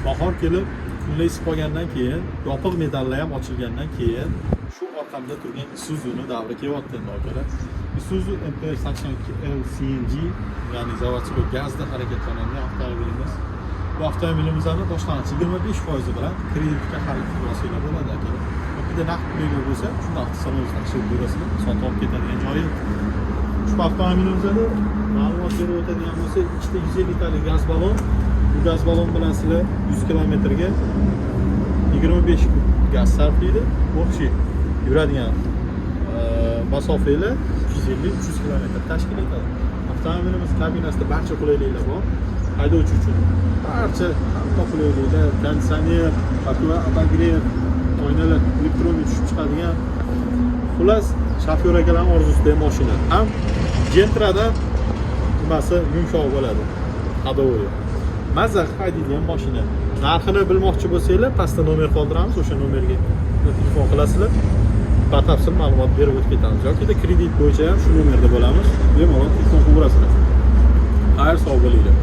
Bahor kelib, kunlar isib qolgandan keyin, yopiq medallar ham ochilgandan keyin shu orqamda turgan Isuzu'ni davri kelyapti endi, akalar. Isuzu MPR 82L CNG, ya'ni заводской gazda harakatlanadigan avtomobilimiz. Bu avtomobilimizni boshlang'ich 25% bilan kreditga xarid qilib olsanglar bo'ladi, akalar. Yokida naqd pulinglar bo'lsa, shunda avtosalonga tashrif buyurasizlar, sotib olib ketadigan joyi. Ushbu avtomobilimizda ma'lumot berib o'tadigan bo'lsak, ikkita 150 talik gaz balon. Bu gaz balon bilan sizlar 100 kilometrga 25 kub gaz sarflaydi. Общий yuradigan masofanglar 250-300 kilometr tashkil etadi. Avtomobilimiz kabinasida barcha qulayliklar bor. Haydovchi uchun barcha hamma qulayliklar: konditsioner, обогрев, oynalar электронный tushib chiqadigan. Xullas, shofyor akalarning orzusidagi mashina. Ham Gentradan nimasi yumshoq bo'ladi. Ходовой. Mazza qilib haydaydigan mashina. Narxini bilmoqchi bo'lsanglar, pastda nomer qoldiramiz, o'sha nomerga telefon qilasizlar. Batafsil ma'lumot berib o'tib ketamiz. Yoki kredit bo'yicha ham shu nomerda bo'lamiz. Bemalol telefon qilaverasizlar. Xayr, sog' bo'linglar.